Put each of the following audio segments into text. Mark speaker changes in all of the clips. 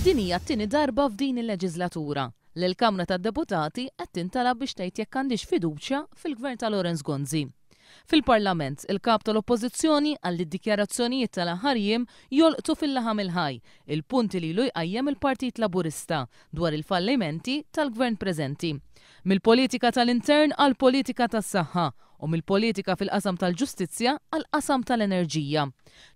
Speaker 1: Din hija t-tieni darba f'din il-leġiżlatura li l-Kamra tad-Deputati qed tintalab biex tgħid jekk għandhiex fiduċja fil-Gvern ta' Lawrence Gonzi. Fil-Parlament, il-Kap tal-Oppożizzjoni qal li d-dikjarazzjonijiet tal-aħħar jiem jolqtu fil-laħam il-ħaj il-punti li ilu jqajjem il-Partit Laburista dwar il-fallimenti tal-Gvern preżenti. Mill-politika tal-intern għall-politika tas-saħħa u mill-politika fil-qasam tal-ġustizzja għall-qasam tal-enerġija.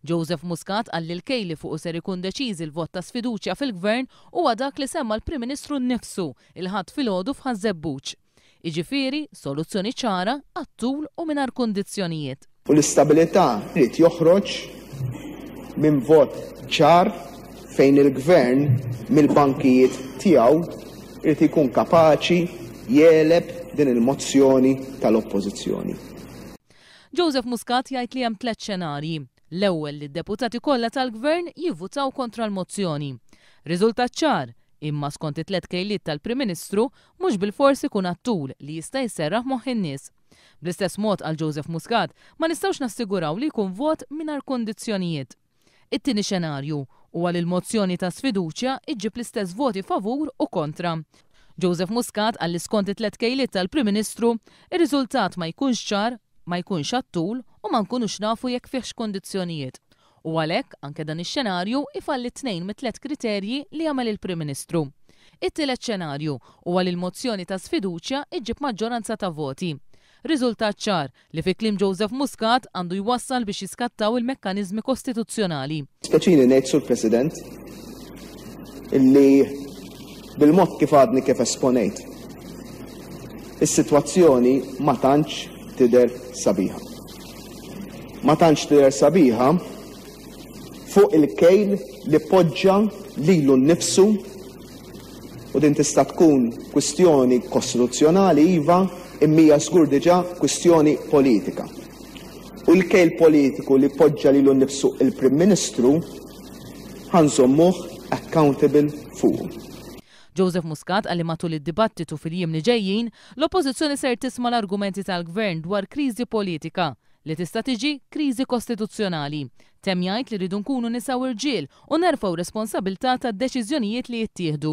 Speaker 1: Joseph Muscat qal li l-kejl li fuqu ser ikun deċiż il-vot ta' sfiduċja fil-Gvern huwa dak li semma l-Prim Ministru nnifsu l-Ħadd filgħodu f'Ħaż-Żebbuġ. Jiġifieri, soluzzjoni ċara, għat-tul u mingħajr kundizzjonijiet.
Speaker 2: U l-istabilità jrid joħroġ minn vot ċar fejn il-Gvern mill-bankijiet tiegħu jrid ikun kapaċi jegħleb din il-mozzjoni tal-Oppożizzjoni.
Speaker 1: Joseph Muscat jgħid li hemm tlett xenarji. L-ewwel li d-deputati kollha tal-Gvern jivvutaw kontra l-mozzjoni. Riżultat ċar, imma skont it-tlett kejliet tal-Prim Ministru, mhux bilfors ikun għat-tul li jista' jserraħ moħħ in-nies. Bl-istess mod, qal Joseph Muscat, ma nistgħux nassiguraw li jkun vot mingħajr kundizzjonijiet. It-tieni xenarju huwa li l-mozzjoni ta' sfiduċja ġġib l-istess voti favur u kontra. Joseph Muscat qal li skont it-tlett kejliet tal-Prim Ministru, ir-riżultat ma jkunx ċar, ma jkunx għat-tul u ma nkunux nafu jekk fihx kundizzjonijiet. U għalhekk, anke dan ix-xenarju ifalli tnejn mit-tlett kriterji li għamel il-Prim Ministru. It-tielet xenarju huwa li l-mozzjoni ta' sfiduċja ġġib maġġoranza ta' voti. Riżultat ċar li fi kliem Joseph Muscat għandu jwassal biex jiskattaw il-mekkaniżmi kostituzzjonali.
Speaker 2: Dispjaċini ngħid, Sur President, illi bil-mod kif għadni kif esponejt, is-sitwazzjoni ma tantx tidher sabiħa. Ma tantx tidher sabiħa fuq il-kejl li poġġa lilu nnifsu u din tista' tkun kwistjoni kostituzzjonali iva, imma hija żgur diġà kwistjoni politika. U l-kejl politiku li poġġa lilu nnifsu il-Prim Ministru ħa nżommuh accountable fuqu.
Speaker 1: Joseph Muscat qal li matul id-dibattitu fil-jiem li ġejjin, l-Oppożizzjoni ser tisma' l-argumenti tal-Gvern dwar kriżi politika, li tista' tiġi kriżi kostituzzjonali. Temm jgħid li rridu nkunu nisa u rġiel u nerfgħu responsabilità tad-deċiżjonijiet li jittieħdu.